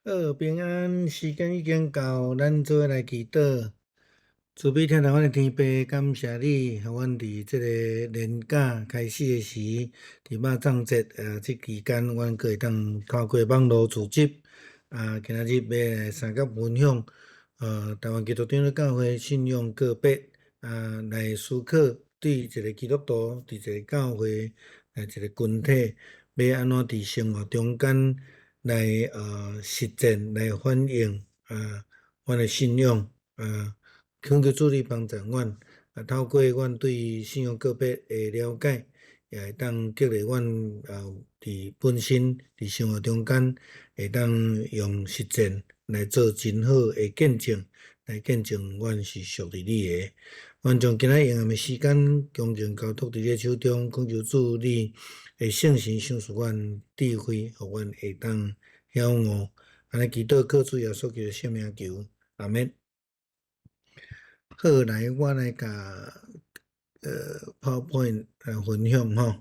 好，平安，時間已經到，咱做伙來祈禱。慈悲疼愛阮的天父，感謝你，予阮佇這個連假開始的時，佇肉粽節啊，這期間，阮閣會當透過網路組織，啊，今仔日欲來相佮分享，台灣基督長老教會信仰告白，啊，來思考對一個基督徒，佇一個教會，一個群體，欲按怎佇生活中間來實踐，來反映啊，阮的信仰啊，懇求主你幫助阮，啊，透過阮對信仰告白的了解，也會當激勵阮啊，佇本身佇生活中間，會當用實踐來做真好的見證，來見證阮是屬於你的。阮將今仔閒暗的時間，恭敬交託佇你的手中，懇求主你的聖神賞賜阮智慧，予阮會當曉悟。按呢祈禱，靠主耶穌基督聖名求，阿們。好，來，我來共PowerPoint 來分享吼。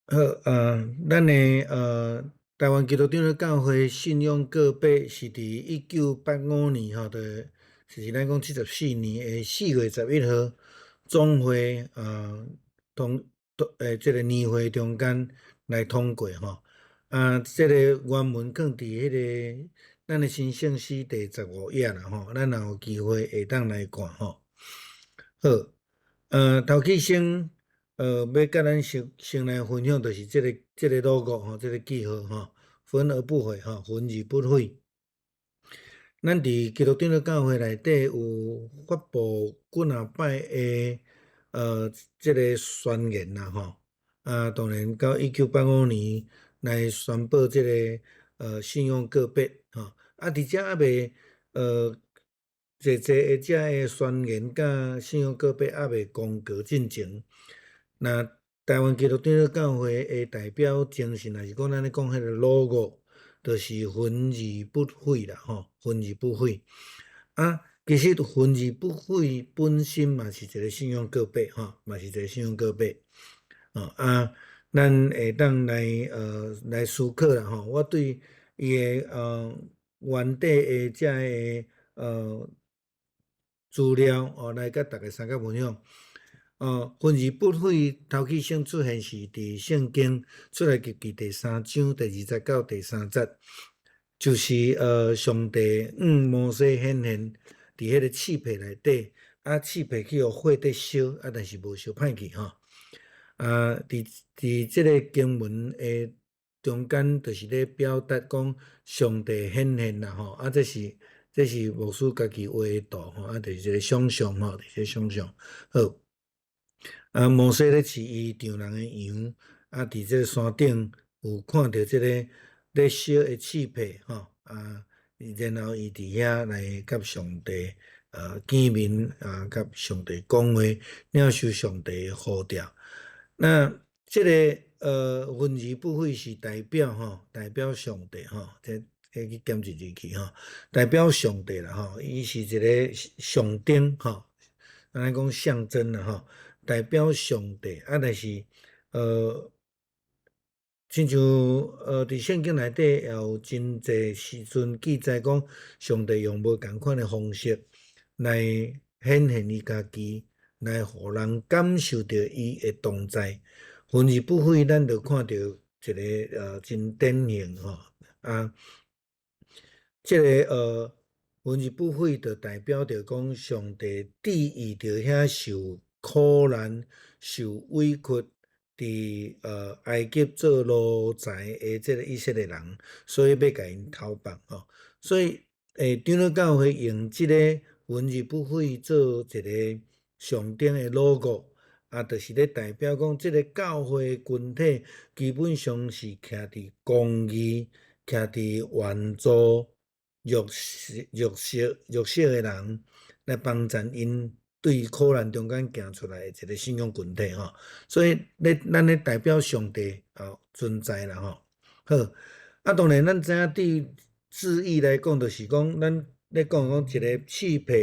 好，咱的台灣基督長老教會信仰告白是佇1985年吼，就是咱講74年的4月11號，總會通通這個年會中間來通過吼。啊，這個原文囥佇彼個咱的新聖詩第15頁啦吼，咱若有機會會當來看吼。好，頭起先。欲佮咱先先來分享，就是這個 logo 吼，這個記號吼，焚而不毀吼，焚而不毀。咱佇基督長老教會內底有發布幾若擺的這個宣言啦吼。啊，當然到1985年來宣布這個信仰告白吼。啊，佇遮猶未濟濟的遮个宣言佮信仰告白猶未公告進前。那台灣基督長老教會的代表精神，若是講咱咧講彼個 logo，就是焚而不毀啦，吼，焚而不毀。啊，其實焚而不毀本身嘛是一個信仰告白，吼，嘛是一個信仰告白。吼啊，咱會當來思考啦，吼。我對伊的原底的遮个資料哦，來佮大家相佮分享。焚而不毀，頭起先出現是佇聖經出埃及記第三章第2節到第3節，就是上帝向摩西顯現佇彼個刺柏內底，啊刺柏去予火佇燒，啊但是無燒歹去吼。啊，佇這个經文的中間，就是咧表達講上帝顯現啦吼，啊這是牧師家己畫的圖吼，啊就是一個想像吼，就是一個想像。好。啊，摩西咧飼伊丈人的羊，啊，佇這個山頂有看著這個咧燒的刺柏，吼，啊，然後伊佇遐來佮上帝見面，啊，佮上帝講話，領受上帝的呼召。那這個焚而不毀是代表吼，代表上帝吼，這去減一字去吼，代表上帝啦吼，伊是一個象徵吼，按呢講象徵啦吼。代表上帝啊，但是親像佇聖經內底也有真濟時陣記載講，上帝用無仝款的方式來顯現伊家己，來予人感受著伊的同在。焚而不毀，咱就看著一個真典型吼啊，這个焚而不毀，就代表著講上帝注意著遐受苦難、受委屈，佇埃及做奴才的這个以色列人，所以欲共𪜶偷放吼。所以長老教會用這个焚而不毀做一个象徵的 logo，啊，就是咧代表講這个教會群體基本上是徛佇公義、徛佇援助弱勢的人，來幫助𪜶對苦難中間行出來的一个信仰群體吼。所以咧，咱咧代表上帝啊存在啦吼。好，啊，當然咱知影對字義來講，就是講咱咧講講一个刺柏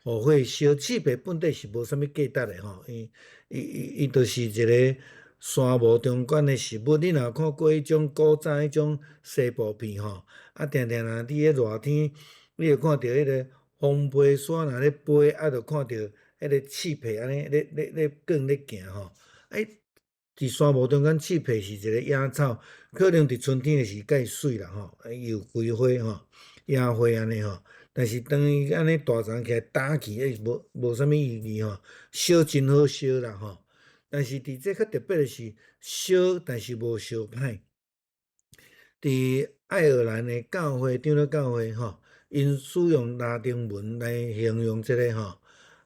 予火燒。刺柏本底是無啥物價值的吼，伊伊伊伊就是一个沙漠中間的植物。你若看過彼種古早彼種西部片吼，啊，定定若佇咧熱天，你會看著彼个風飛沙若咧飛，啊，就看著彼个刺柏按呢咧咧咧滾咧行吼。欸，佇沙漠中間，刺柏是一个野草，可能佇春天的時蓋媠啦吼，又開花吼，野花按呢吼。但是當伊按呢大叢起來焦去，欸，無無啥物意義吼。燒真好燒啦吼，但是佇這較特別的是燒，但是無燒歹。佇愛爾蘭的教會，長老教會吼，𪜶使用拉丁文來形容這个吼，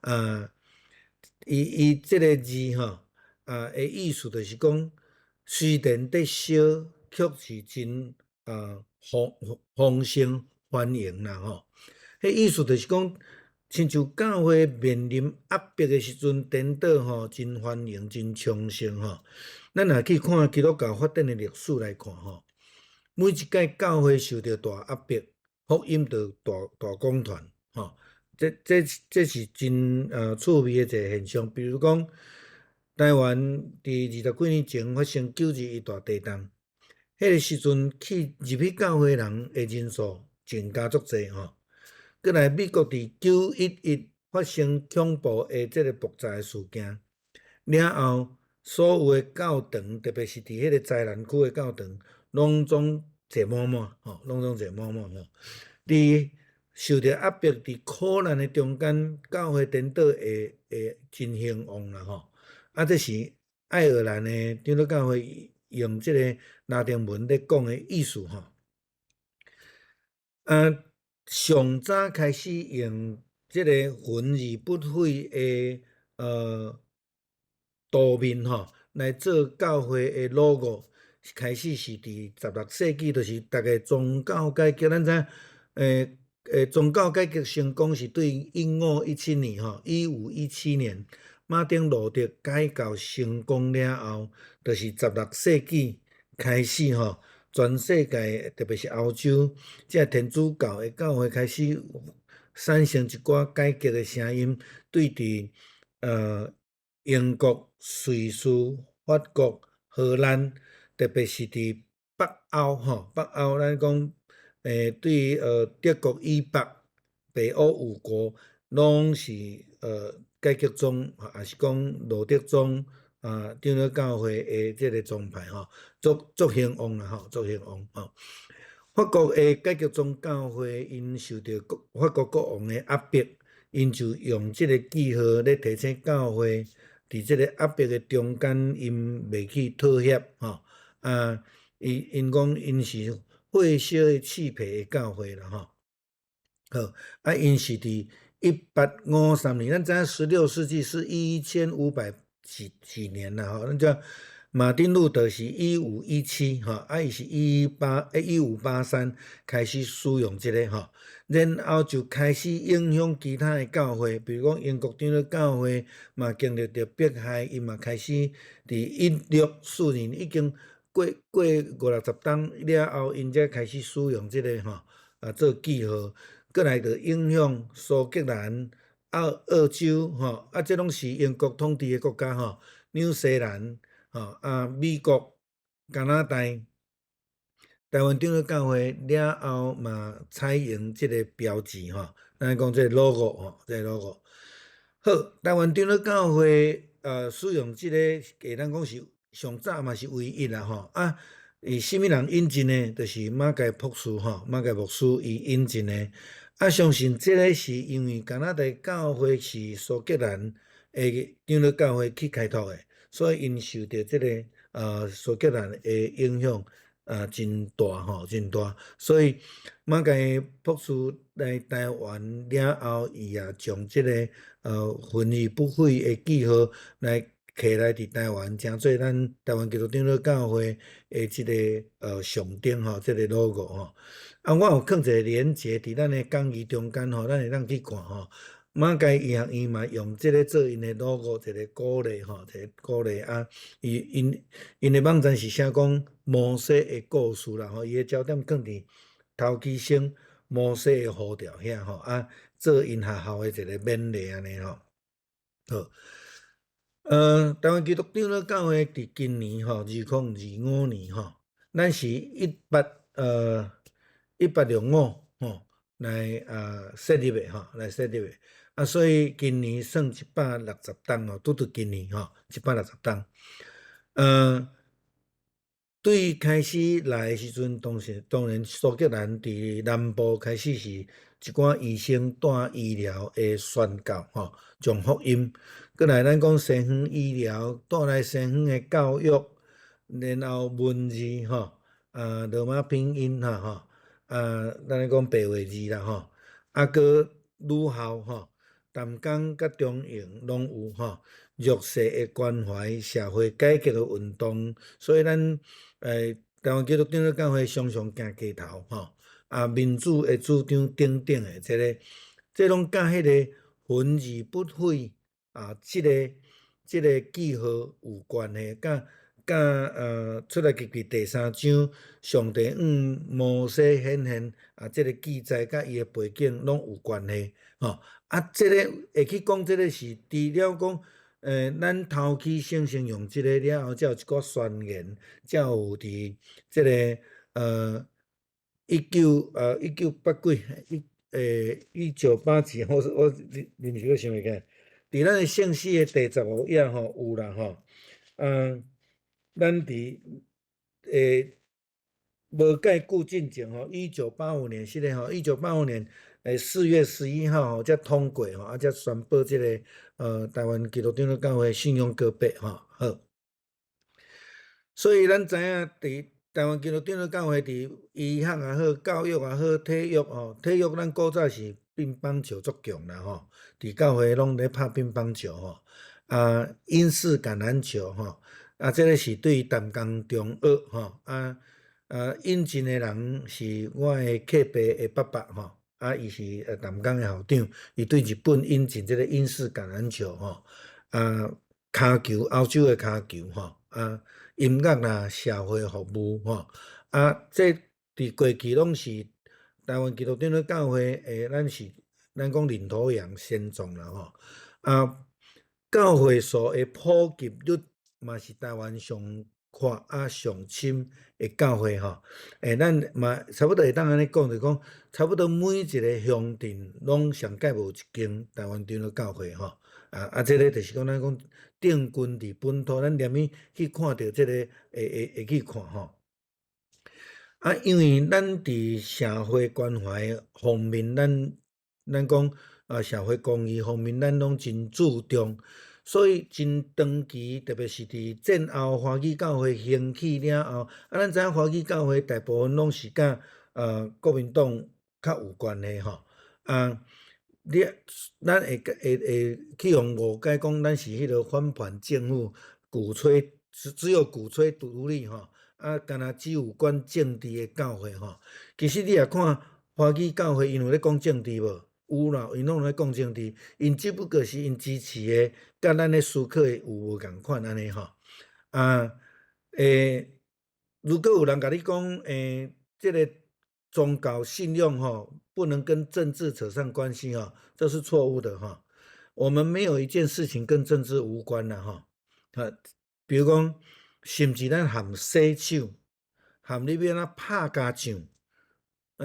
啊，伊伊這个字吼，啊的意思就是講，雖然佇燒，卻是真啊豐豐盛歡迎啦吼。彼意思就是講，親像教會面臨壓迫的時陣，顛倒吼，真歡迎，真昌盛吼。咱若去看基督教發展的歷史來看吼，每一屆教會受著大壓迫，福音就大大廣傳吼。這這這是真趣味的一個現象。比如講，台灣佇二十幾年前發生九二一大地震，彼个時陣去入去教會人的人數增加足濟吼。閣來美國佇9/11發生恐怖的這个爆炸的事件了後，所有的教堂，特別是佇彼个災難區的教堂，攏總坐滿滿吼，攏總坐滿滿吼。佇受著壓迫，佇苦難的中間，教會顛倒會會真興旺啦吼。啊，這是愛爾蘭的長老教會用這个拉丁文咧講的意思吼。啊，上早開始用這個焚而不毀的圖面吼，來做教會的 logo，開始是佇16世紀，就是逐个宗教改革，咱知影，欸欸，宗教改革成功是對1517年吼，1517年，馬丁路德改教成功了後，就是16世紀開始吼，全世界特別是歐洲，這天主教的教會開始產生一寡改革的聲音，對佇英國、瑞士、法國、荷蘭，特別是佇北歐吼，北歐咱講對德國以北、北歐五國，攏是改革宗，抑是講路德宗啊，長老教會的這个宗派吼，足足興旺啦吼，足興旺吼。法國的改革宗教會，𪜶受著國法國國王的壓迫，𪜶就用這个記號咧提醒教會，佇這个壓迫的中間，𪜶袂去妥協吼。啊，伊𪜶講𪜶是火燒的刺柏的教會啦吼。好，啊，𪜶是佇1853年，咱知影16世紀是1500幾幾年啦吼，咱知馬丁路德是1517吼，啊，伊是1583開始使用這个吼，然後就開始影響其他的教會，比如講英國長老教會嘛經歷著迫害，伊嘛開始佇1642年已經過過五六十冬了後，𪜶才開始使用這个吼啊做記號，閣來就影響蘇格蘭、澳澳洲吼，啊，這攏是英國統治的國家吼，紐西蘭吼啊，美國、加拿大、台灣長老教會了後嘛採用這个標誌吼，咱講這个 logo 吼，這个 logo。好，台灣長老教會使用這个，會當講是上早嘛是唯一啦吼。啊，伊啥物人引進的？就是馬偕博士吼，馬偕牧師伊引進的。啊，相信這个是因為加拿大教會是蘇格蘭的長老教會去開拓的，所以𪜶受著這个蘇格蘭的影響真大吼，真大。所以馬偕博士來台灣了後，伊也將這个焚而不毀的記號來摕來佇台灣，成做咱台灣基督長老教會的這个象徵吼，這个 logo 吼。啊，我有放一个連結佇咱的講義中間吼，咱會當去看吼。馬偕醫學院嘛用這个做𪜶的 logo，一个鼓勵吼，一个鼓勵啊。伊𪜶𪜶的網站是寫講摩西的故事啦吼，伊的焦點放佇頭期生摩摩西的呼召遐吼，啊，做𪜶學校的一個勉勵按呢吼。好，台灣基督長老教會佇今年吼，2025年吼，咱是1865吼來設立的吼，來設立的。啊，所以今年算160冬吼，拄拄今年吼，一百六十冬。對開始來的時陣，當時當然蘇格蘭佇南部開始是一寡醫生帶醫療的宣教吼，將福音。閣來咱講西方醫療帶來西方的教育，然後文字吼，啊羅馬拼音哈吼，啊咱咧講白話字啦吼，啊閣女校吼，淡江佮中營攏有吼，弱勢的關懷、社會改革的運動，所以咱台灣基督長老教會常常行街頭吼，啊民主的主張等等的，這个，這攏佮彼个魂而不毀啊，這个記號有關係，佮出埃及記第三章，上帝向摩西顯現啊，這个記載佮伊的背景攏有關係吼。啊，這个會去講這个是除了講，咱頭起聖經用這个了後，才有一寡宣言，才有佇這个一九八幾一一九八幾，我臨時閣想袂起來。佇咱的聖詩的第15頁吼有啦吼，咱佇無蓋久進前吼，一九八五年是咧吼，1985年4月11號吼，才通過吼，啊，才宣布這个台灣基督長老教會信仰告白吼，好。所以咱知影佇台灣基督長老教會佇醫學也好，教育也好，體育吼，體育咱古早是乒乓球足強啦吼，佇教會攏咧拍乒乓球吼，啊，英式橄欖球吼，啊，這个是對淡江中學吼，啊，引進的人是我的隔壁的伯伯吼，啊，伊是淡江的校長，伊對日本引進這个英式橄欖球吼，啊，跤球，歐洲的跤球吼，啊，音樂啦，社會服務吼，啊，這佇過去攏是台灣基督長老教會咱是咱講領頭羊先創啦吼，啊，教會數的普及率嘛是台灣上闊啊上深的教會吼，咱嘛差不多會當按呢講，就講差不多每一個鄉鎮攏上蓋無一間台灣長老教會吼，啊，這个就是講咱講定根佇本土，咱連物去看著這个會去看吼。啊，因為咱佇社會關懷方面，咱講啊社會公義方面，咱攏真注重，所以真長期，特別是佇戰後華語教會興起了後，啊，咱知影華語教會大部分攏是佮國民黨較有關係吼，啊，你咱會去予誤解講咱是彼个反叛政府，鼓吹只有鼓吹獨立吼，啊，敢若只有管政治的教會吼。其實你若看華語教會，𪜶有咧講政治無？有啦，𪜶攏有咧講政治，𪜶只不過是𪜶支持的，佮咱咧思考的有無仝款按呢吼。啊，如果有人共你講，這个宗教信仰吼，不能跟政治扯上關係吼，這是錯誤的吼。我們沒有一件事情跟政治無關啦吼。啊，比如講，甚至咱含洗手，含你欲按怎拍家長，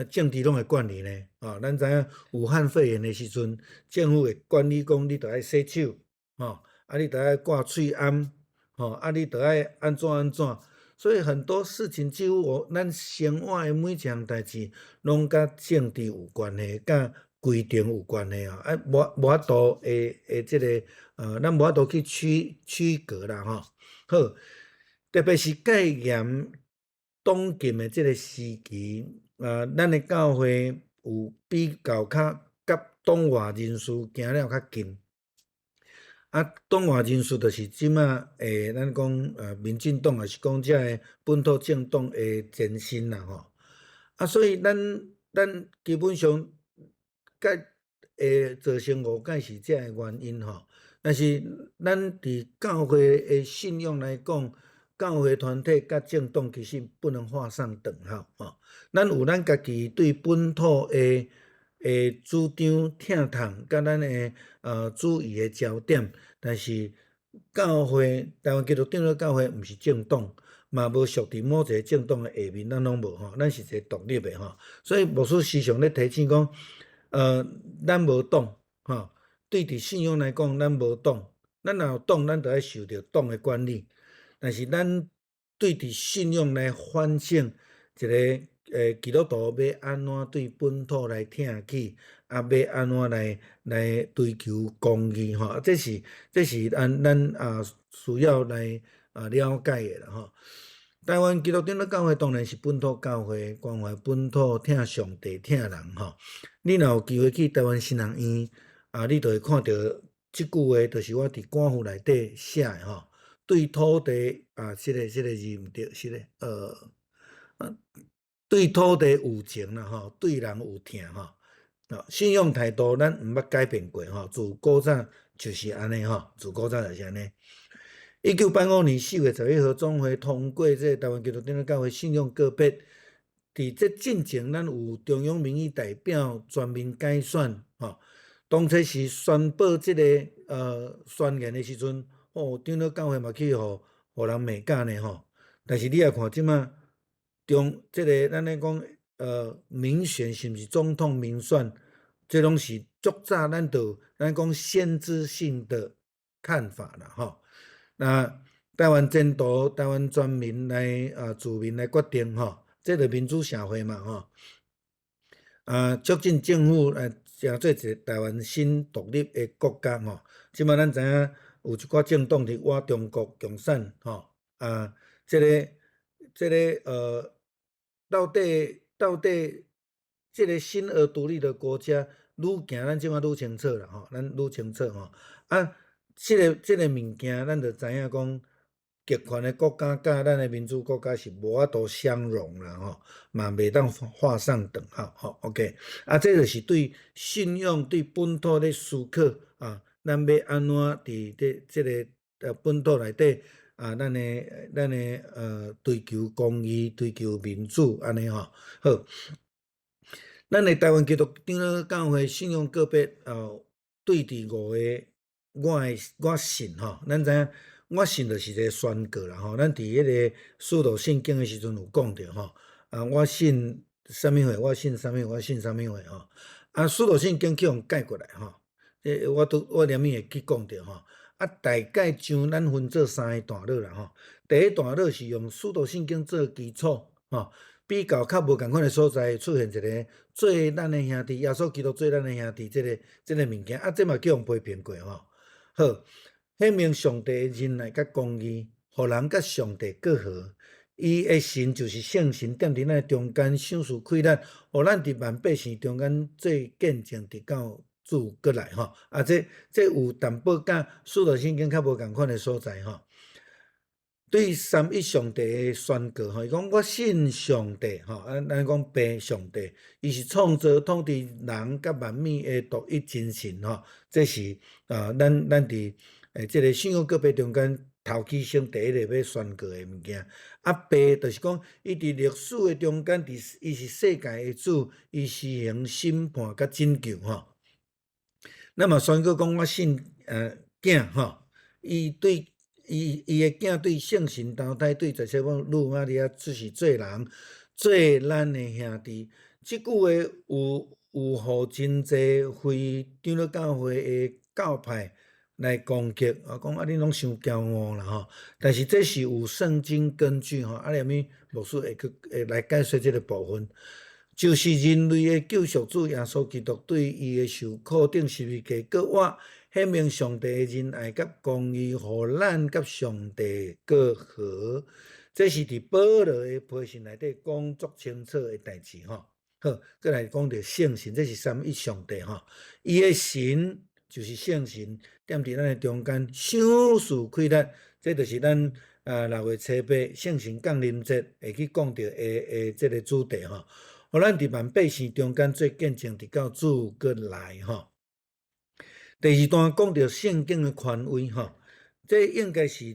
政治攏會管你呢。啊，咱知影武漢肺炎的時陣，政府會管你講，你著愛洗手，吼，啊，你著愛掛喙罨，吼，啊，你著愛按怎按怎。所以很多事情，幾乎咱生活的每一項代誌，攏佮政治有關係，佮規定有關係啊！啊，無法度會這个，咱無法度去區隔啦吼。好，特別是戒嚴黨禁的這个時期，啊，咱的教會有比較較佮黨外人士行了較近。啊，黨外人士就是這馬咱講民進黨，抑是講這个本土政黨的前身啦吼。啊，所以咱基本上佮會造成誤解是這个原因吼。但是咱佇教會的信仰來講，教會團體佮政黨其實不能畫上等號吼。咱有咱家己對本土的主張疼痛，佮咱的注意的焦點，但是教會台灣基督長老教會毋是政黨，嘛無屬佇某一個政黨的下面，咱攏無吼，咱是一個獨立的吼。所以牧師時常咧提醒講，咱無黨吼，對佇信仰來講，咱無黨，咱若有黨，咱就愛受著黨的管理。但是咱對佇信仰來反省一個基督徒欲按怎對本土來疼惜，啊，欲按怎來追求公義吼，這是咱啊需要來啊了解的啦吼。台灣基督長老教會當然是本土教會，關懷本土，疼上帝，疼人吼。你若有機會去台灣神學院，啊，你就會看著這句話，就是我佇官符內底寫的吼。對土地啊，這個字毋對，是咧，對土地有情啦吼，對人有疼吼。啊，信仰態度咱毋捌改變過吼，自古早就是按呢吼，自古早就是按呢。1985年4月11號，總會通過這個台灣基督長老教會信仰告白。佇這進前，咱有中央民意代表全民改選吼。當初時宣布這個宣言的時陣，哦，長老教會嘛去予人罵甲呢吼。但是你也看這馬中這個咱咧講民選是毋是總統民選，這攏是足早咱就咱講先知性的看法啦吼。那台灣前途，台灣全民來啊自民來決定吼，這就民主社會嘛吼。啊，促進政府來成做一個台灣新獨立的國家吼。這馬咱知影有一寡政黨佇倚中國共產吼，啊，這個到底這個新而獨立的國家愈行，咱這馬愈清楚啦吼，咱愈清楚吼。啊，這個物件，咱就知影講，極權的國家佮咱的民主國家是無法度相容啦吼，嘛袂當畫上等號吼。OK，啊，這就是對信仰、對本土咧思考啊，咱欲按怎佇這個本土內底啊，咱的追求公義、追求民主按呢吼。好，咱的台灣基督長老教會信仰告白，對佇五個我的我信吼，咱知影我信就是一個宣告啦吼。咱佇彼個使徒信經的時陣有講著吼，啊，我信啥物貨，我信啥物，我信啥物貨吼。啊，使徒信經去予改過來吼，這我拄我連面會去講著吼。啊，大概將咱分做三個段落啦吼。第一段落是用使徒信經做基礎吼，比較較無仝款的所在出現一個做咱的兄弟，耶穌基督做咱的兄弟，這個物件，啊，這嘛去予批評過吼。好，顯明上帝的仁愛佮公義，予人佮上帝和好。伊的神就是聖神，踮佇咱的中間賞賜氣力，予咱佇萬百姓中間做見證，直到主閣來吼。啊，這有淡薄佮使徒信經較無仝款的所在吼。對三一上帝的宣告吼，伊講我信上帝吼，啊，咱講父上帝，伊是創造統治人佮萬物的獨一真神吼。這是啊，咱佇這個信仰告白中間頭起先第一个欲宣告的物件。啊，爸就是講，伊佇歷史的中間，佇伊是世界的主，伊施行審判佮拯救吼。咱嘛宣告講，我信囝吼，伊對伊的囝對聖神投胎，對十七母女瑪利亞出世做人，做咱的兄弟。這句話有予真濟非長老教會的教派來攻擊，啊，講啊，恁攏傷驕傲啦吼。但是這是有聖經根據吼，啊，連面牧師會去會來解說這個部分，就是人類的救贖主耶穌基督對伊的受苦釘十字架，閣活，顯明上帝的仁愛佮公義，予咱佮上帝和好。這是佇保羅的批信內底講足清楚的代誌吼。好，閣來講著聖神，這是三一上帝吼，伊的神就是聖神，踮佇咱的中間賞賜氣力，這就是咱啊6月初8聖神降臨節會去講著的這個主題吼。予咱佇萬百姓中間做見證，直到主閣來吼。第二段講著聖經的權威吼，這應該是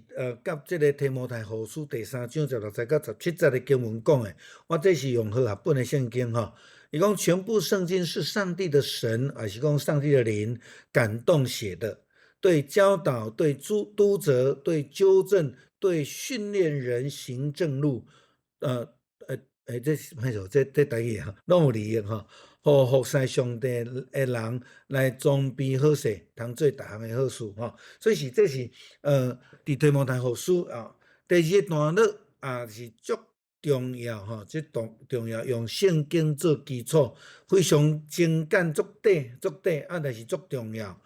佮這个提摩太後書第三章十六節到十七節的經文講的。我這是用和合本的聖經吼。伊講全部聖經是上帝的神，抑是講上帝的靈感動寫的，對教導、對督督責、對糾正、對訓練人行正路，這是歹勢，這台語哈，攏有利益吼，予服侍上帝的人來裝備好勢，通做逐項的好事吼。所以是這是佇提摩太後書啊，第二個段落也是足重要吼，這重重要用聖經做基礎，非常精簡足短足短，啊，但是足重要。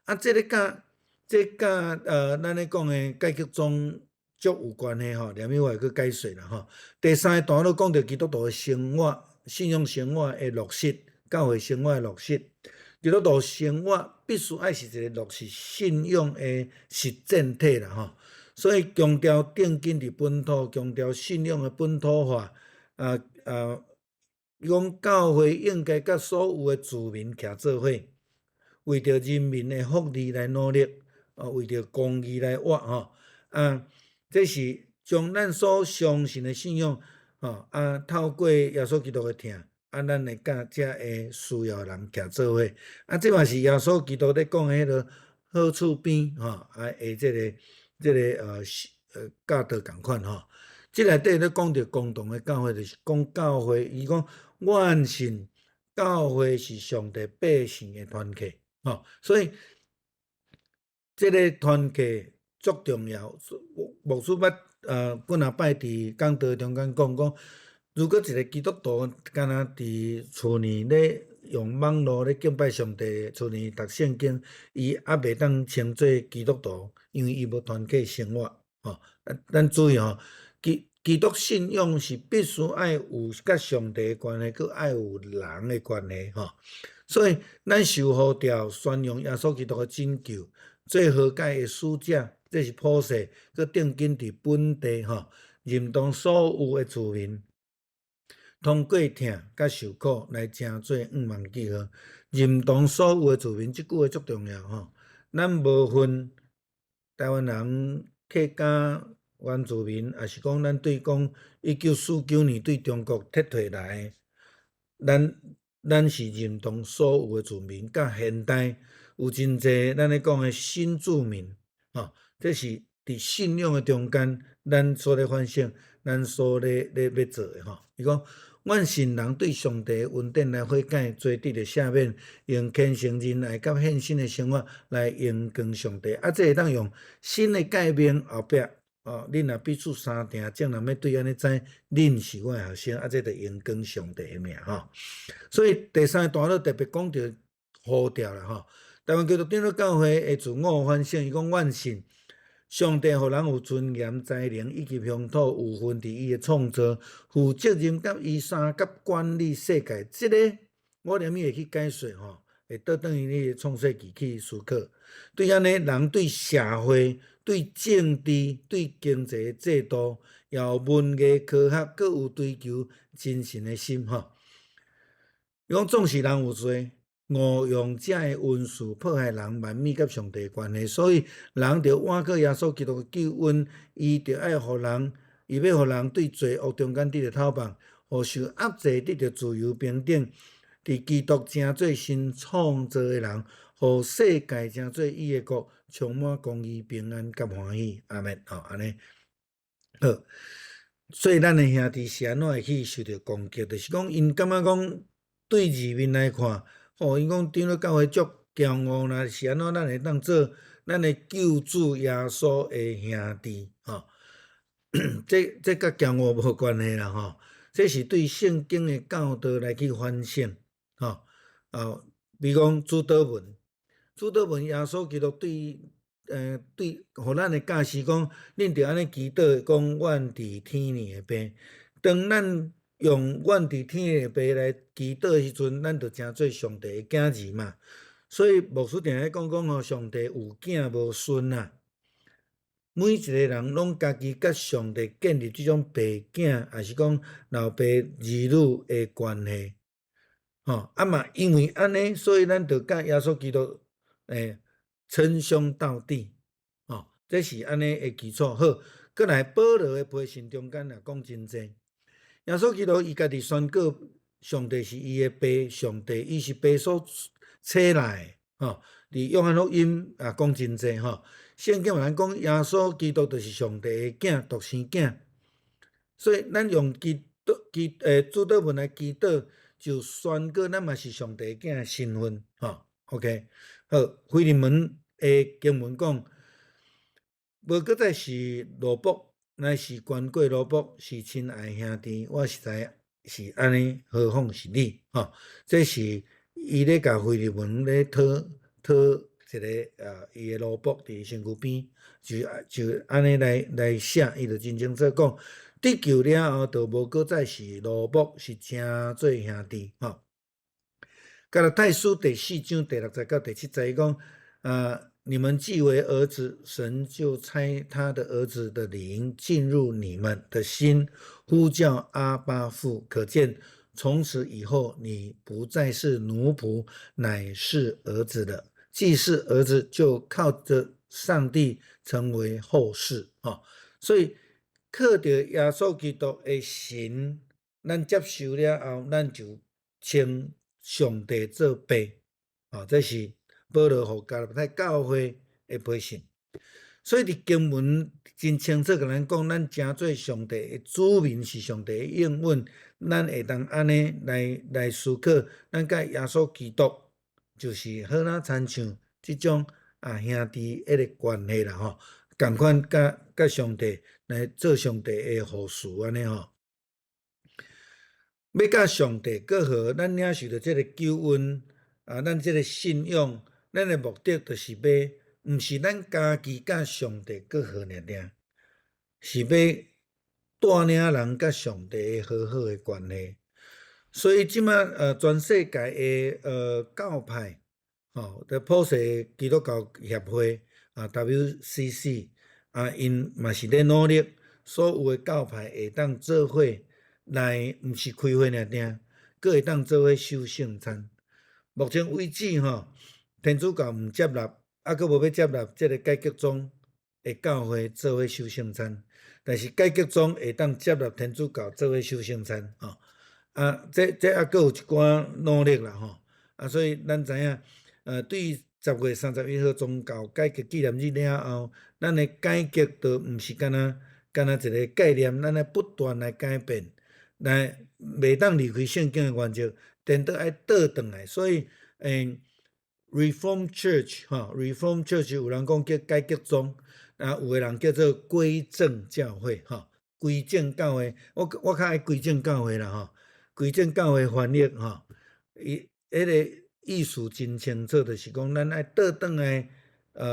啊，這个佮這佮咱咧講的改革宗足有關係吼，連尾我會閣解說啦吼。第三個段落講著基督徒的生活、信仰生活的落實，教會生活的落實。基督徒生活必須愛是一個落實信仰的實踐體啦吼。所以強調定根佇本土，強調信仰的本土化。啊啊，伊講教會應該佮所有的住民徛做伙，為著人民的福利來努力，啊，為著公義來活吼。啊，這是將咱所相信的信仰，吼啊，透過耶穌基督的疼，啊，咱會佮遮個需要的人徛做伙。啊，這嘛是耶穌基督咧講的彼个好厝邊，吼啊，的這個教導仝款吼。這內底咧講著共同的教會，就是講教會，伊講願信教會是上帝百姓的團契，吼，所以這个團契足重要。牧師捌幾若擺佇講道中間講講，如果一个基督徒敢若佇厝內咧用網路咧敬拜上帝，厝內讀聖經，伊猶袂當稱做基督徒，因為伊無團契生活，吼。咱注意吼，基督信仰是必須愛有佮上帝的關係，閣愛有人的關係，吼。所以咱受呼召宣揚耶穌基督的拯救，做和解的使者，這是普世，閣定根佇本地，吼，認同所有的住民，通過疼佮受苦來成做向望記號。認同所有的住民，這句話足重要吼。咱無分台灣人、客家、原住民，抑是講咱對講1949年對中國撤退來，咱是認同所有的住民，佮現代有真濟咱咧講的新住民，吼，這是佇信仰的中間，咱所咧反省，咱所咧欲做的吼。伊講，阮信人對上帝的恩典來悔改，罪得著赦免，用虔誠仁愛佮獻身的生活來榮光上帝。啊，這會當用新的誡命後壁，哦，恁若彼此相疼，眾人欲對按呢知，恁是我的學生，啊，這就榮光上帝的名吼。所以第三個段落特別講著呼召啦吼。台灣基督長老教會的自我反省，伊講阮信上帝予人有尊嚴、才能以及鄉土有份佇伊的創造，負責任佮伊相佮管理世界。這个我連尾會去解說吼，會倒轉去你的創世記去思考。對按呢，人對社會、對政治、對經濟的制度，也有文藝科學，閣有追求精神的心吼。伊講總是人有罪，誤用這个恩賜破壞人完美佮上帝的關係，所以人著倚靠耶穌基督的救恩，伊著愛予人，伊欲予人對罪惡中間得著透放，予受壓制得著自由平等，佇基督成做新創造的人，予世界成做伊的國，充滿公義、平安佮歡喜。阿們，吼，按呢好。所以咱的兄弟是按怎會去受著攻擊？就是講，𪜶感覺講對字面來看，吼，𪜶講長老教會足驕傲啦，是按怎咱會當做咱的救主耶穌的兄弟？吼，這佮驕傲無關係啦，吼，這是對聖經的教導來去反省，吼，啊，比如講主禱文，主禱文耶穌基督對，予咱的教示講，恁著按呢祈禱，講阮佇天裡的父。當咱用阮佇天裡的父來祈禱的時陣，咱就成做上帝的囝兒嘛。所以牧師定定講講吼，上帝有囝無孫啊。每一個人攏家己佮上帝建立這種爸囝，抑是講老爸兒女的關係。吼，啊嘛，因為按呢，所以咱就佮耶穌基督稱兄道弟。吼。這是按呢的基礎。好，閣來保羅的批信中間也講真濟。耶穌基督伊家己宣告，上帝是伊的爸，上帝伊是爸所差來的，吼。佇約翰福音也講真濟，吼。聖經嘛講，耶穌基督就是上帝的囝，獨生囝。所以咱用祈禱祈主禱文來祈禱，就宣告咱嘛是上帝囝的身份，吼。OK，好，腓利門的經文講，無閣再是奴僕，乃是懸過奴僕，是親愛兄弟。我實在是按呢，何況是你，吼。這是伊咧共腓利門咧討討一个伊的奴僕佇身軀邊，就按呢來寫，伊就真清楚講，得救了後，就無閣再是奴僕，是成做兄弟，吼。加拉太書第四章第六節到第七節，伊講，你們既為兒子，神就差他的兒子的靈進入你們的心，呼叫阿爸父。可見從此以後，你不再是奴僕，乃是兒子了。既是兒子，就靠着上帝成為後嗣。吼，所以靠著耶穌基督的神，咱接受了後，咱就稱上帝做爸。啊，這是保羅予加拉太教會的批信。所以佇經文真清楚共咱講，咱成做上帝的子民是上帝的應允，咱會當按呢來思考，咱佮耶穌基督就是好若親像這種兄弟彼个關係啦吼，仝款佮上帝來做上帝的後嗣按呢吼。欲佮上帝和好，咱領受著這个救恩啊，咱這个信仰，咱的目的就是欲，毋是咱家己佮上帝和好爾爾，是欲帶領人佮上帝和好的關係。所以這馬全世界的教派，吼，的普世基督教協會啊 WCC 啊，𪜶嘛是咧努力，所有的教派會當做伙來，毋是開會爾爾，閣會當做伙守聖餐。目前為止吼，天主教毋接納，猶閣無欲接納這个改革宗的教會做伙守聖餐，但是改革宗會當接納天主教做伙守聖餐，吼。啊，這猶閣有一寡努力啦，吼。啊，所以咱知影，對10月31號宗教改革紀念日了後，咱的改革就毋是干焦一个概念，咱愛不斷來改變，來袂當離開聖經的原則，顛倒愛倒轉來。所以，Reform Church 吼，Reform Church 有人講叫改革宗，啊，有的人叫做歸正教會，吼，歸正教會，我較愛歸正教會啦，吼，歸正教會翻譯吼，伊彼个意思真清楚，就是講咱愛倒轉來，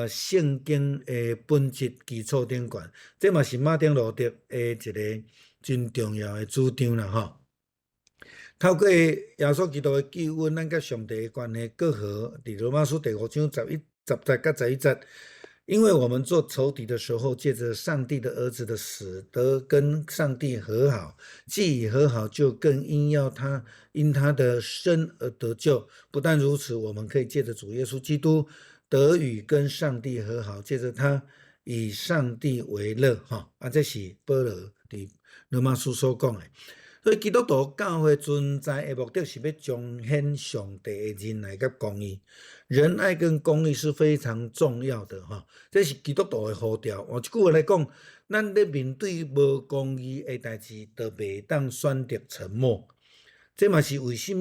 聖經的本質基礎頂懸，這嘛是馬丁路德的一个真重要的主張啦，吼。透過耶穌基督的救恩，咱佮上帝的關係閣和。佇羅馬書第五章10節佮11節，因為我們做仇敵的時候，借著上帝的兒子的死，得跟上帝和好；既已和好，就更應要他因他的生而得救。不但如此，我們可以借著主耶穌基督得與跟上帝和好，借著他以上帝為樂。吼，啊，這是保羅佇羅馬書所講的。所以基督徒教會存在的目的是欲彰顯上帝的仁愛佮公義。仁愛跟公義是非常重要的，吼，這是基督徒的呼召。換一句話來講，咱咧面對無公義的代誌，就袂當選擇沉默。這嘛是為啥物？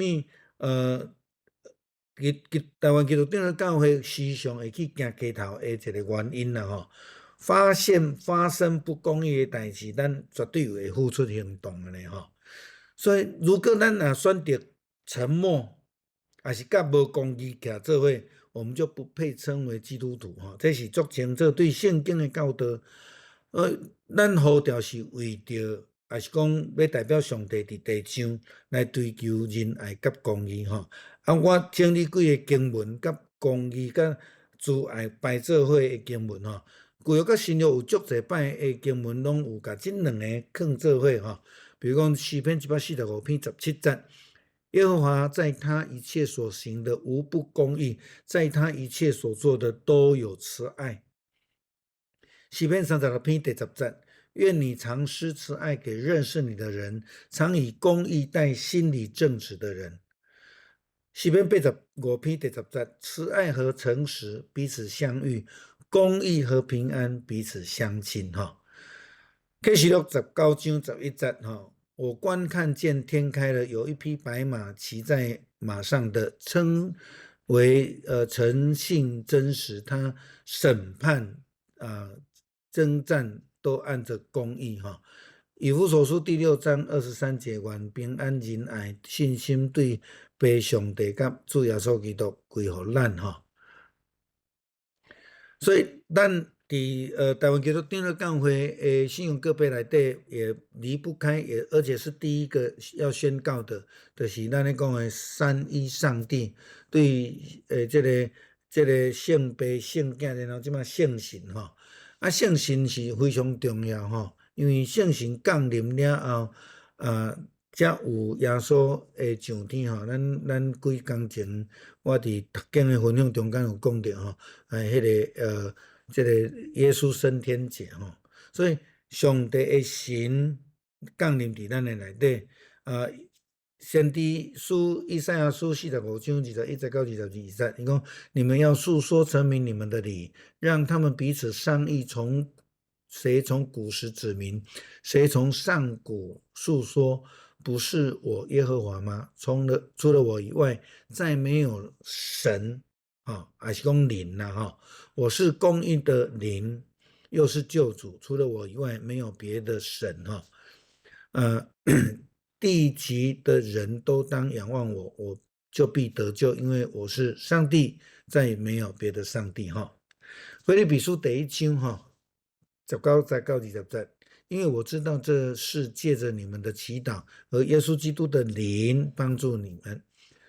台灣基督長老教會時常會去行街頭的一个原因啦，吼。發現發生不公義的代誌，咱絕對會付出行動的咧，吼。所以，如果咱若選擇沉默，抑是佮無公義徛做伙，我們就不配稱為基督徒，吼。這是足清楚對聖經的教導。咱呼召是為著，抑是講欲代表上帝佇地上來追求仁愛佮公義，吼。啊，我整理幾个經文，佮公義佮慈愛排做伙的經文，吼。舊約佮新約有足濟擺的經文，攏有共這兩个囥做伙，吼。比如講詩篇145篇17節，耶和華在他一切所行的無不公義，在他一切所做的都有慈愛。詩篇36篇第10節，願你常施慈愛給認識你的人，常以公義待心裡正直的人。詩篇85篇第10節，慈愛和誠實彼此相遇，公義和平安彼此相親。哈，啟示錄19章11節，哈，我觀看見天開了，有一匹白馬，騎在馬上的，稱為誠信真實，他審判啊征戰都按着公義。哈，以弗所書第6章23節，願平安仁愛信心對父上帝佮主耶穌基督歸予咱。哈，所以咱佇台灣基督長老教會的信仰告白內底，也離不開，也而且是第一個要宣告的，就是咱咧講的三一上帝對這個聖父、聖囝，然後這馬聖神吼，啊聖神是非常重要吼，因為聖神降臨了後，啊，才有耶穌的上天吼。咱幾工前我佇讀經的分享中間有講著吼，這個耶穌升天節吼，所以上帝的神降臨佇咱的內底，啊，先知書以賽亞書45章21節到22節，伊講：你們要述說陳明你們的理，讓他們彼此商議，從誰從古時指明，誰從上古述說，不是我耶和華嗎？除了我以外，再沒有神。啊，還是講靈啦，哈！我是公義的靈，又是救主，除了我以外，沒有別的神，哈。地極的人都當仰望我，我就必得救，因為我是上帝，再也沒有別的上帝，哈。腓立比書第1章，哈，19節到20節，因為我知道這是借着你們的祈禱和耶穌基督的靈幫助你們，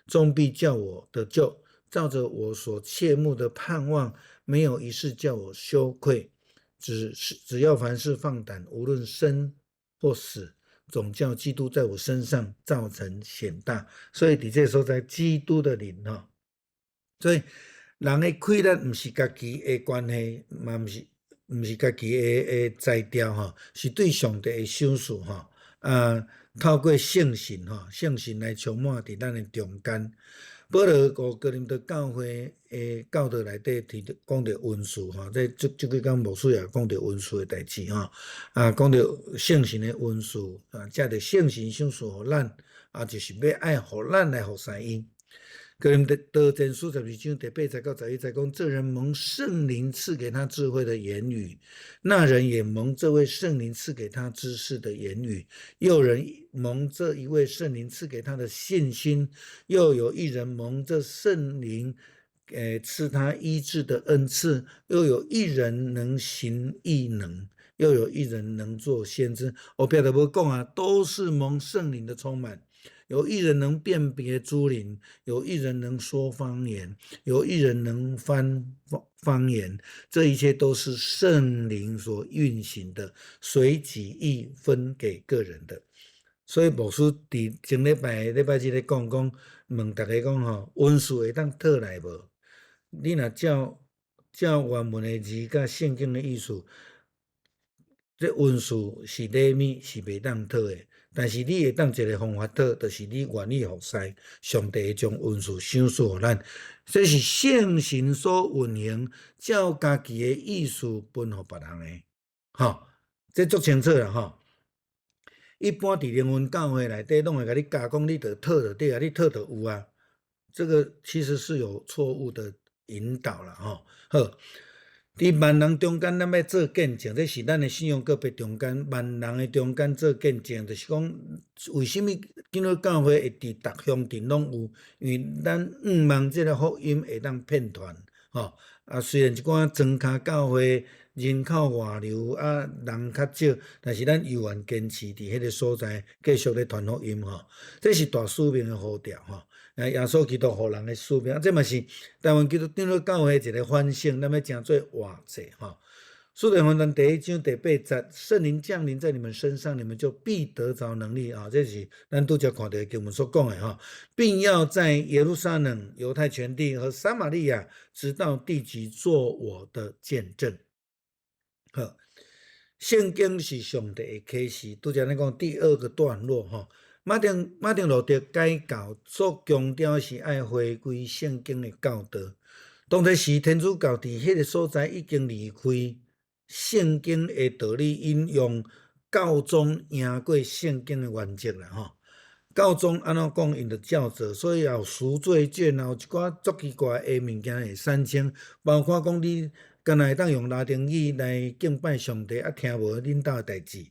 終必叫我得救。照着我所切慕的盼望，沒有一事叫我羞愧，只要凡事放膽，無論生或死，總叫基督在我身上造成顯大。所以佇這所在，基督的靈哈，所以人的氣力毋是家己的關係，嘛毋是家己的才調吼，是對上帝的賞賜吼。啊，透過聖神吼，聖神來充滿佇咱的中間。保羅佇哥林多教會的教導內底提著講著恩賜吼，這幾工牧師也講著恩賜的代誌吼，啊，講著聖神的恩賜啊，藉著聖神賞賜予咱，啊，就是欲愛予咱來服侍伊。哥林多前書12章第8節到11節講，這人蒙聖靈賜給他智慧的言語，那人也蒙這位聖靈賜給他知識的言語，又有人蒙這一位聖靈賜給他的信心，又有一人蒙這聖靈賜他醫治的恩賜，又有一人能行異能，又有一人能做先知。我別的無講啊，都是蒙聖靈的充滿。有一人能辨別諸靈，有一人能說方言，有一人能翻方言，這一切都是聖靈所運行的，隨己意分給各人的。所以牧師佇前禮拜禮拜日咧講講，問大家講吼，恩賜會當討來無？你若照原文的字佮聖經的意思，這恩賜是禮物，是袂當討的。但是你會當一个方法討，就是你願意服侍，上帝會將恩賜賞賜予咱。這是聖神所運行，照家己的意思分予別人的，吼，這足清楚啦，吼。一般佇靈恩教會內底，攏會共你教講，你著討就對啊，你討就有啊。這個其實是有錯誤的引導啦，吼。好，佇萬人中間，咱欲做見證，這是咱的信仰告白中間，萬人的中間做見證，就是講為啥物長老教會會佇逐鄉鎮攏有？因為咱向望這个福音會當遍傳，吼。啊，雖然一寡莊跤教會人口外流啊，人較少，但是咱猶原堅持佇彼个所在繼續咧傳福音，吼。這是大使命的呼召，吼。啊，耶穌基督予人的使命，啊，這嘛是台灣基督長老教會一个反省，咱欲成做活祭，吼。使徒行傳第1章第8節，聖靈降臨在你們身上，你們就必得著能力啊！這是咱拄才看著經文所講的吼，並要在耶路撒冷、猶太全地和撒瑪利亞，直到地極，做我的見證。好，聖經是上帝的啟示，拄才咱講第二個段落吼。馬丁路德改教所強調是愛回歸聖經的教導。當時天主教佇彼個所在已經離開聖經的道理，引用教宗贏過聖經的原則啦吼。教宗按怎講，𪜶就照做，所以也有贖罪券啊，有一寡足奇怪的物件會產生，包括講你敢若會當用拉丁語來敬拜上帝，啊聽無恁兜的代誌。